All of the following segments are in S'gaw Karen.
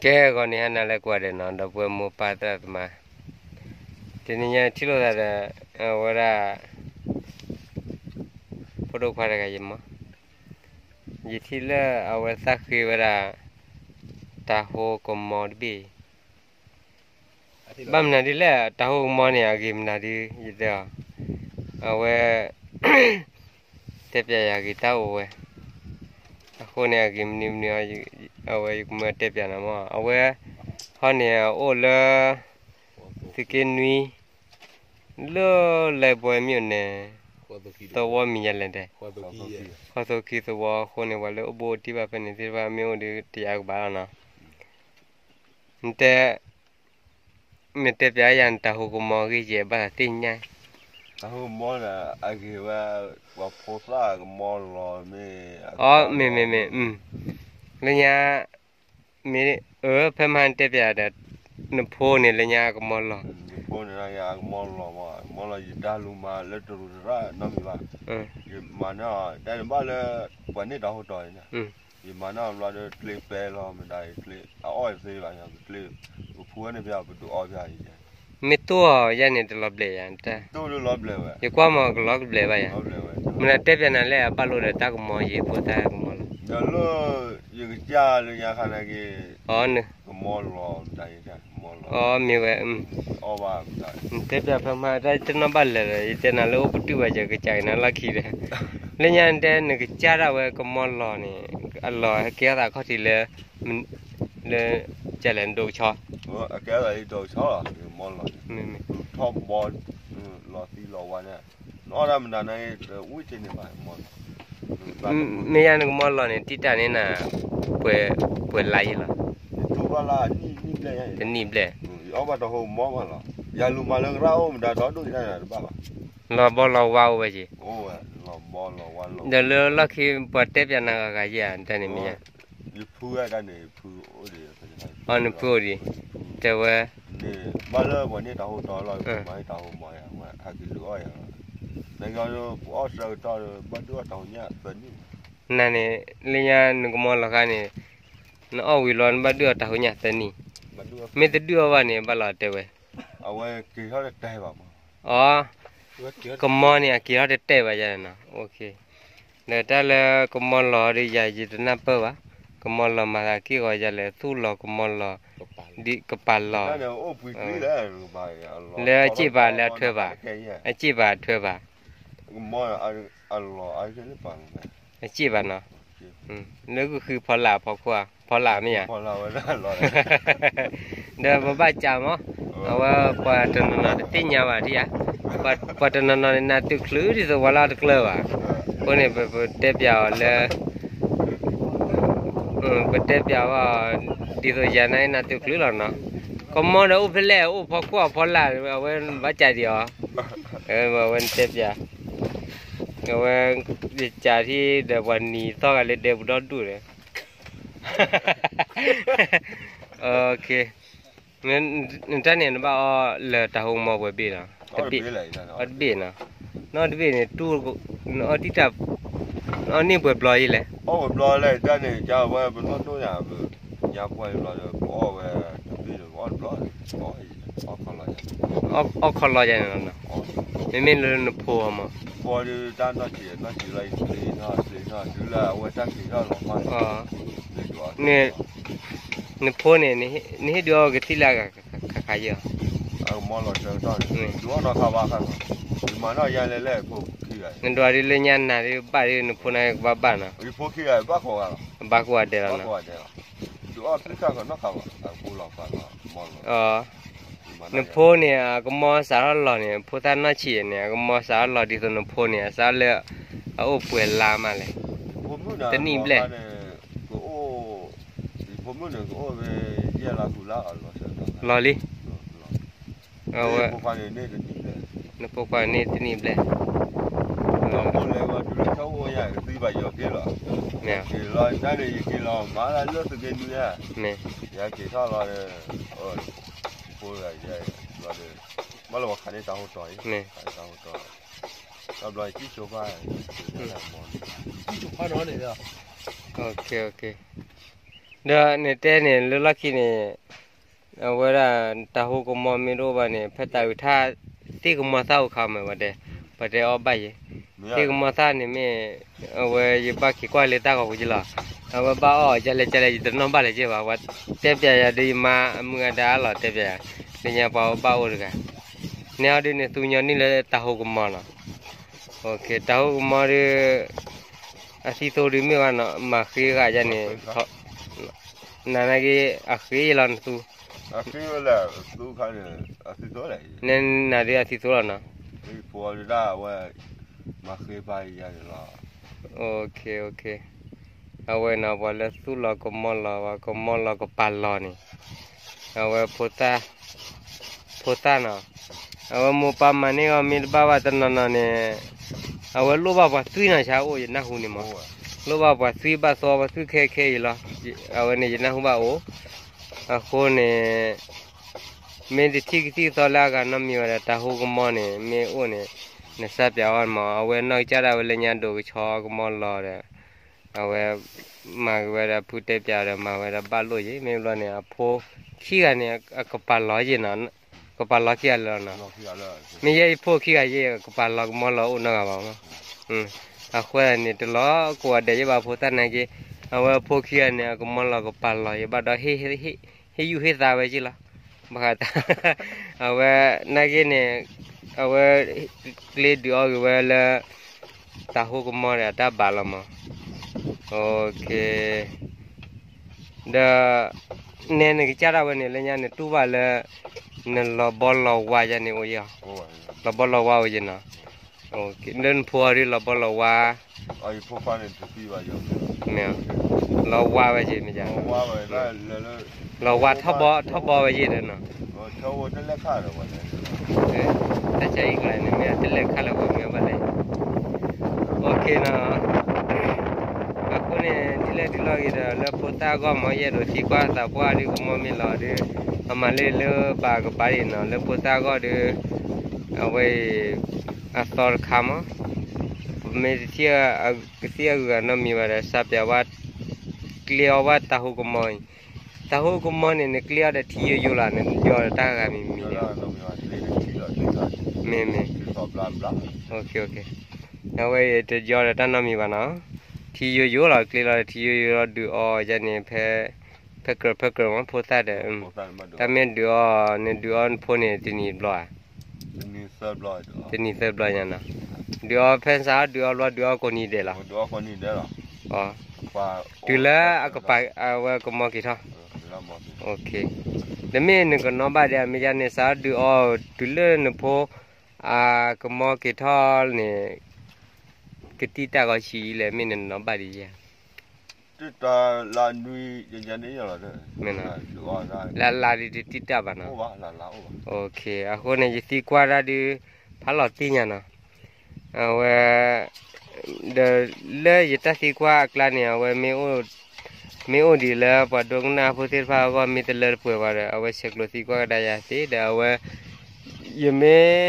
ကဲဂီၤန့ၣ်ဟါနၤလၢကိးဂၤဒဲးနီၤ ဒီပုၢ်ဝဲၢ်မိၢ်ပၢ်သရၣ်သမါ, တနံၤညါထံၣ်လိာ်သးဒီး အဝဲဒၣ် ဖိဒိၣ်ခွါတဂၤယမီၤ, ယထံၣ်လၢအဝဲသးဃ့ဝဲဒၣ် တၤဟိကမီၤတဘ့ၣ်, ဘၣ်မနုၤဒ်လဲၣ် တၤဟိကမီၤန့ၣ် အဂ့ၤမနုၤဒ်ယတဲအီၤ, အဝဲ တဲပျးယၤဂ့ၤတၢ်အိၣ်ဝဲ, အဃိန့ၣ် အဂ့ၤမနုၤမနုၤ အဝဲယကမၢတဲပျးနၤမီၤ, အဝဲ ဟီန့ၣ် အအိၣ်လၢ သုးက့နွံ လၢလဲၤဘွဲမ့ၢ်အိၣ်န့ၣ် သဝီမံၤယလဲၣ်တဲ, ဃီသိခံသဝီအဃိန့ၣ် ပှၤလၢအိၣ်ဘူးအိၣ်တံၢ်ဘၣ်ဖဲန့ၣ်သ့ၣ်တဖၣ်မ့ၢ်အိၣ်ဒီးတယာ်ကဘၣ်လီၤနီၤ, နတဲ နတဲပျးယၤနတၤဟိကမီၤဂ့ၢ် ယဘၣ်သးသ့ၣ်ညါ, တၤဟိကမီၤန့ၣ် အဂ့ၤဝဲ ပှၤဖိသၣ်ကမီၤလီၤမ့ၢ်, အီ မ့ၢ်မ့ၢ်မ့ၢ်, လၢညါ မ့ၢ် အၢ ဖဲမဟါနတဲပျးဒီး နဖိန့ၣ်လၢညါကမီၤလီၤ, နဖိန့ၣ်ကမီၤလီၤမး, ကမီၤလီၤ ယတၢ်လူၤမၤလၢတရူးတရၣ်နီတမံၤဘၣ်, ယမၤန့ၢ် တၢ်န့ၣ်ဘၣ်လၢ ပှၤန့ၢ်တၤဟိတီၤန့ၣ်, ယမၤန့ၢ်ဘျီဒီးကျ့ပဲလီၤ မတၤကျ့ အအီၣ်သ့ဘၣ် ကျ့ ပဖူဝဲန့ၣ်ဖဲပဒုးအီၣ်ဖဲအံၤ မ့ၢ်တိၢ်အီၤယဲန့ၣ် တလီၤဘျဲးယၤ, ယကွၢ်မ့ၢ်ကလီၤကဘျဲးဘၣ်ယၤ, မနုၤတဲပျးနၤလၢအဘၣ်လိာ်ဒီးတၢ်ကမီၤယံၤဖိသၣ်ကမီၤလီၤ, ဒီးလၢ ယကစၢ်လၢညါခါန့ၣ်က့ၤ အီ ကမီၤလီၤ အီ မ့ၢ်ဝဲ တဲပျးဖဲမး တၢ်တနီၣ်ဘၣ်လၢာ်ဒီး ယတဲနၤလၢအိၣ်ပတုာ်ဘၣ် ယကစၢ်က့ၤနၤလီၢ်ခံဒီး လၢညါတဲနကစၢ်ဒၣ်ဝဲကမီၤလီၤန့ၣ် အလီၤဟဲကဲထီၣ်သးခီၣ်ထံးလၢ လၢ ကလဲၣ် နဒိကဆီ ကဲထီၣ်သးဒိကဆီလီၤ ကမီၤလီၤ ထီၣ်ဘီ လီၤသံလီၤဝါန့ၣ် နအီၣ်တၢ်မနုၤန့ၣ် ဝံၣ်တန့ၢ်ဘၣ် မီၤလီၤ မ့ၢ်ယၤနကမီၤလီၤန့ၣ် တံၢ်တၢ်န့ၣ်နၤ ပှဲၤလါယံၤလီၤ တနံၣ်ဘျဲၣ် ယလူၤမၤလၢကရၢ်အိၣ်မတၤဒီဒိၣ်ယတၢ်န့ၣ်တဘၣ်ဘၣ် လီၤဘီလီၤဝါအိၣ်ဝဲက့ၤ ဒီးလၢလီၢ်ခံပှၤတဲပျးနၤဂၤဂၤယဲၢ်ဧါ တၢ်န့ၣ်မ့ၢ်ယၤ ယဖုတၢ်န့ၣ် ဖုအိၣ်ဒံး အီ နဖုအိၣ်ဒံး တဲဝဲ ဘၣ်လၢပှၤန့ၢ်တၢ်ဟိတီလီၤ မၤတၢ်ဟိမၤယၤ ဟဲက့ၤဒုးအီၣ်ယၤလီၤ နကပအီၣ်ဆၢကတီၢ် ဘၣ်ဒုးအီၣ်တၢ်ဟိညၣ်သၢနံၣ် နၤန့ၣ် လၢညါနကမီၤလီၤခါန့ၣ် နအီၣ်ဝံၤလီၤ နဘၣ်ဒုးအီၣ်တၢ်ဟိညၣ်သၢနံၣ် မ့ၢ်တဒုးအီၣ်ဘၣ်န့ၣ် ဘၣ်လီၤတဲဝဲ အဝဲက့ၤထီၣ်တတဲဘၣ်မး အီ ကမီၤန့ၣ် အက့ၤထီၣ်တတဲဘၣ်ယၤန့ၣ်နီၤ ဒီးတၢ်လၢကမီၤလီၤဒီးယၤ ယတနၢ်ပၢၢ်ဘၣ် ကမီၤလီၤမၤသးက့ၢ်ဂီၤယၤလဲၣ် သူၣ်လီၤကမီၤလီၤ ဒ်ကပာ်လီၤ လၢအစ့ၣ်ပၤလၢအထွဲဘၣ် အစ့ၣ်ပၤအထွဲဘၣ် အစ့ၣ်ဘၣ်နီၤ လၢကဃုဖီလာ်ဖီခိၣ် ဖီလာ်မ့ၢ်ဧါ ဒီးပဘၣ်စံးမး အဝဲပှၤတနီၤနီၤတသ့ၣ်ညါဘၣ်ဒ်ဧါ ပှၤတနီၤနီၤန့ၣ် နၢ်တုၤချုးဒ်သိးပှၤလၢအတကျၢၤဘၣ် အဃိန့ၣ် ပတဲပျးအီၤလၢ ပတဲပျးဘၣ် ဒ်သိးယၤန့ၣ် နၢ်တုၤချုးလီၤနီၤ ကမီၤဒီးအိၣ်ဖဲလဲၣ် အိၣ်ဖီခိၣ်အဖီလာ် အဝဲဘၣ်စံးဒံးအီၤ အဝဲတဲပျး အဝဲ ယစံးထံၣ်ဒီးပှၤနံၤသီၣ်ဂၤလၢဒဲပူၤဒီဒူၣ်ဒီး နတၢ်န့ၣ်နဘၣ်အီၣ်လၢတၤဟိကမီၤပှဲၤဘ့ၣ်နီၤ တဘ့ၣ် အီၣ်တဘ့ၣ်နီၤ နအီၣ်တဘ့ၣ်န့ၣ် တူၢ် နအီၣ်တံၢ်တၢ် နအီၣ်န့ၢ်ပှဲၤဘျီယံၤလဲၣ် အီၣ်ဝဲဘျီလဲၣ် တၢ်န့ၣ် ကဝဲပနီၣ်တိၢ်ညါ ပညါပှဲၤဘျီဒီး ပအီၣ်ဝဲတဘ့ၣ်ဒီး ပအီၣ်တဘျီ အီၣ်ခီလီၤယၤန့ၣ်လီၤနီၤ မ့မ့ၢ်လၢနဖိအီၤမး ဖိဒီးတၢ်နီၢ်ဆံး နီၢ်ဆံးလီၤ ယချ့နီၢ်ချ့နီၢ် တုၤလၢအဝဲတၢ်ချ့ထီၣ်လီၤမး နဖိန့ၣ် နဟ့ၣ်ဒုးအီၣ်ကသံၣ်လၢခါခါယဲၢ် အကမီၤလီၤဆၢကတီၢ်န့ၣ် ဒုးအီၣ်နီၢ်ခါဘၣ်ခါလီၤ ယမၤနီၢ်ယါလဲၣ်လဲၣ်ဖိခံဂၤ နဒွးဒ်လၢညါနၤဒ်ဘၣ်ဒ် နဖိန့ၣ်ကဘၣ်ဘၣ်နီၤ ယဖိခံဂၤဘၣ်ဃိးဂၤလီၤ ဘၣ်ဃိးဂၤဒဲးလီၤနီၤ ဒုးအီၣ်သံၣ်ခါဃီနီၢ်ခါဘၣ် အဖိလီၤဖးလီၤ မီၤလီၤ နဖိန့ၣ် အကမီၤစးထီၣ်လီၤန့ၣ် ဖိသၣ်နီၢ်ဆံးန့ၣ် အကမီၤစးထီၣ်လီၤဒ်သိးနဖိန့ၣ် အစးထီၣ်လၢ အအိၣ်ပှဲၤလါမးလဲၣ် တနံၣ်ဘျဲၣ် ကအိၣ် ယဖိမုၣ်န့ၣ် ကအိၣ်ဖဲယဲၢ်လါဃုလါလီၤ လီၤလံ အဝဲ နဖိခွါန့ၣ်တနံၣ်ဘျဲၣ် မ့ၢ် က့ၤလီၤတၢ်န့ၣ် ယက့ၤလီၤမၤလၢသုးက့နွံဧါ မ့ၢ် ယက့ၤထီၣ်လီၤဒီး ဖိ ဘၣ်လၢပှၤခးန့ၢ်တၢ်ဟိတီၤ မ့ၢ် တၢ်ဟိတီၤ တဘျီယကံၣ်ဆိဖါ ယကံၣ်ဆိဖါနီၤန့ၣ် OK OK ဒီးနတဲန့ၣ် လၢလီၢ်ခံန့ၣ် အဝဲဒၣ်တၢ်ဟူကမီၤမ့ၢ်တအိၣ်ဘၣ်န့ၣ် ဖဲတၢ်အုၣ်ထၣ် သ့ၣ်ကမီၤသၣ်အိၣ်ခါမး ပှၤတဲ, ပှၤတဲအီၣ်ဘၣ်ယဲ, သ့ၣ်ကမီၤသၣ်န့ၣ်မ့ၢ် အဝဲယဘၣ်က့ၤကွၢ်လၢတၢ်ဂီၤပူၤက့လီၤ, အဝဲဘၣ်အီၣ်ကလဲကလဲ ယတနီၣ်ဘၣ်လၢၤက့ဘၣ်, ပှၤတဲပျးယၤဒီးယမါအမုၢ်အဒါအလီၤတဲပျးယၤ, လၢညါပှၤဘၣ်အိၣ်တဂၤ, နဲအီၤဒုးန့ၣ်သူညီနုၢ်လၢတၢ်ဟူကမီၤလီၤ, တၢ်ဟူကမီၤဒုး အသံသိဒုးမ့ၢ်ဘၣ်နီၤ မၤဃ့ဂၤယါန့ၣ်, နနာ်က့ အဃ့ယလီၤနသူ, နဲနၤဒုးအသံသိလီၤနီၤ, အဝဲနီၤ ပှၤလၢသူၣ်လီၤကမီၤလီၤ ပှၤကမီၤလီၤကပာ်လီၤန့ၣ်, အဝဲ ဖိသၣ်နီၤ, အဝဲမိၢ်ပၢ်မၤန့ၢ်အီၤမ့ၢ်တဘၣ်ဘၣ်တနီၤနီၤန့ၣ်, အဝဲလိၣ်ဘၣ်ပှၤသွံၣ်နီၤ ဆါအိၣ်ယနၢ်ဟူန့ၣ်မး, လိၣ်ဘၣ်ပှၤသွံၣ်ဘၣ်သီပှၤသွံၣ်ခဲခဲအံၤလီၤ, အဝဲန့ၣ်ယနၢ်ဟူဘၣ်အိၣ်, အဃိန့ၣ် မ့ၢ်တထံၣ်ကသံၣ်ကသီလၢအဂၤနီတမံၤဘၣ်ဒီး တၢ်ဟူကမီၤန့ၣ် မ့ၢ်အိၣ်န့ၣ် နစၢ်ပျးအီၤမး အဝဲနီၢ်ကစၢ်ဒၣ်ဝဲလၢညါဒိၣ်ကဆီကမီၤလီၤဒီး အဝဲ မၤက့ၤဝဲဒၣ်ဖုတဲပျးဒီးမၤဝဲဒၣ်ဘၣ်လိၣ်ယ့ၣ် မ့ၢ်ဘျီန့ၣ် အဖိခံဂၤန့ၣ် အကပာ်လီၤယ့ၣ်နီၤ, ကပာ်လီၤခံဂၤလၢာ်နီၤ, မ့ၢ်ယဲယဖိခံဂၤယ့ၣ် ကပာ်လီၤကမီၤလီၤအိၣ်နီတဂၤဘၣ်မး, အဃိန့ၣ် တလီၤကိးဂၤဒဲးယ့ၣ်ဘၣ်ဖိသၣ်နာ်က့, အဝဲအဖိခံဂၤန့ၣ် အကမီၤလီၤကပာ်လီၤယ့ၣ်ဘၣ်ဒီး ဟ့ၣ်ယူၢ်ဟ့ၣ်သါဝဲယ့ၣ်လီၤ, ဘၣ်ဃးတၢ် အဝဲနာ်က့န့ၣ် အဝဲ ကျ့ဒုးအီၣ်ဂ့ၤဝဲလၢ တၢ်ဟူကမီၤဒီးအတၢ်ဘၣ်လီၤမး, ဒီး နဲနကစၢ်ဒၣ်ဝဲန့ၣ် လၢညါနတူၢ်ဘၣ်လၢ နလီၤဘီလီၤဝါယါန့ၣ်အိၣ်ယ့ၣ်, လီၤဘီလီၤဝါအိၣ်ယ့ၣ်နီၤ, လၢနဖိအီၤဒ်လီၤဘီလီၤဝါ မ့ၢ် လီၤဝါဝဲယ့ၣ် မ့ၢ်ယါ, လီၤဝါထီၣ်ဘီ ထီၣ်ဘီဝဲယ့ၣ်ဒီးနီၤ, တၢ်ဆါအံၤကျါန့ၣ် မ့ၢ်တလဲၤခါလၢၤဝဲမ့ၢ်ဘၣ်လဲၣ်, အိၣ်ခ့နီၤ, အဃိန့ၣ် ဒ်လဲၣ်ဒ်လဲၣ်ဂ့ၤဒီး လၢဖိသၣ်အဂီၢ်မ့ၢ်ယအဲၣ်ဒိးသံကွၢ်သးပှၢ်ဒုး ကမီၤမ့ၢ်လီၤဒီး အမၤလၢလၢဘၣ်ကပၤဒ်နီၤ လၢဖိသၣ်အဂီၢ်ဒီး အဝဲအံၤ အသီတခါမး, ပမ့ၢ်တထံၣ်ကသံၣ်အဂုၤအဂၤနီတမံၤဘၣ်ဒီး စၢ်ပျးဝဲ ကျ့အီၤဝဲတၢ်ဟူကမီၤအံၤ, တၢ်ဟူကမီၤန့ၣ် နကျ့အီၤဒီးထံယိယိလီၤ နယီဒီးတၢ်ဂၤမံၤမံၤဒီး မ့မ့ၢ်, အဝဲအံၤတယီဒီးတၢ်နီတမံၤဘၣ်နီၤ, ထံယိယိလီၤ ကျ့လီၤဒီးထံယိယိလီၤ ဒုးအီၤယါန့ၣ် ဖဲ ဖဲကြၢးဖဲကြၢးမး ဖိသၣ်ဒီး တၢ်မ့ၢ်ဒုးအီၤ နဒုးအီၤနဖိန့ၣ် တနံၤတဘျီဧါ, တနံၤသၢဘျီညါနီၤ, ဒုးအီၤဖဲစး ဒုးအီၤဘျီ ဒုးအီၤကိးနံၤဒဲးလီၤ, တုၤလၢအဝဲကမီၤက့ၤထီၣ်, တမ့ၢ်နကနီၣ်ဘၣ်ဒံး အမ့ၢ်ယါန့ၣ် စးဒုးအီၤ တုၤလၢနဖိ အကမီၤက့ၤထီၣ်န့ၣ် ကတံၢ်တၢ်ဂီၤဆံးလဲၣ် မ့ၢ်နနီၣ်ဘၣ်ဒံးယါ လၢအလါဒ်တတံၢ်တၢ်ဘၣ်နီၤ, အဃိန့ၣ် ယသံကွၢ်တၢ်ဒုး ဖးလီၤတံၢ်ညါနီၤ, အဝဲ ဒီးလၢယတၢ်သံကွၢ်အကျါန့ၣ် အဝဲ မ့ၢ်အိၣ်ဒံးလၢပှၤဒိကနၣ်ဖိသ့ၣ်တဖၣ်အဂီၢ် မ့ၢ်တလၢတပှဲၤဘၣ်ဒီး အဝဲဆဲးကျိးသံကွၢ်ကဒါယၤသ့ဒီး အဝဲ ယမ့ၢ်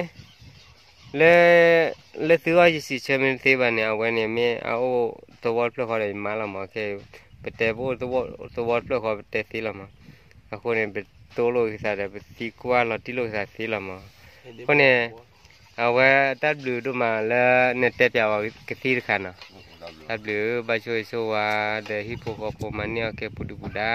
လၢ လၢသုဂီၢ်ယစံးဆၢမ့ၢ်တသ့ဘၣ်န့ၣ် အဝဲန့ၣ်မ့ၢ်အအိၣ်သဝီတဖျၢၣ်ဃီဒီးယမါလီၤမး, ပတဲပအိၣ်သဝီတဖျၢၣ်ဃီပတဲသ့လီၤမး, အဃိန့ၣ် ပတိလိာ်က့ၤသးဒီး ပသံကွၢ်လီၤတံၢ်လိာ်က့ၤသးသ့လီၤမး, အဃိန့ၣ် အဝဲတၢ်ဘျုးဒိၣ်မးလၢနတဲပျးဝဲကသံၣ်တခါနီၤ, တၢ်ဘျုး ဘၣ်ဆိၣ်ဂ့ၤဆိၣ်ဝါ ဒီးဟံၣ်ဖိဃီဖိမၤန့ၢ်အီၣ်ကဲပူၤဒုၣ်ပူၤဒါ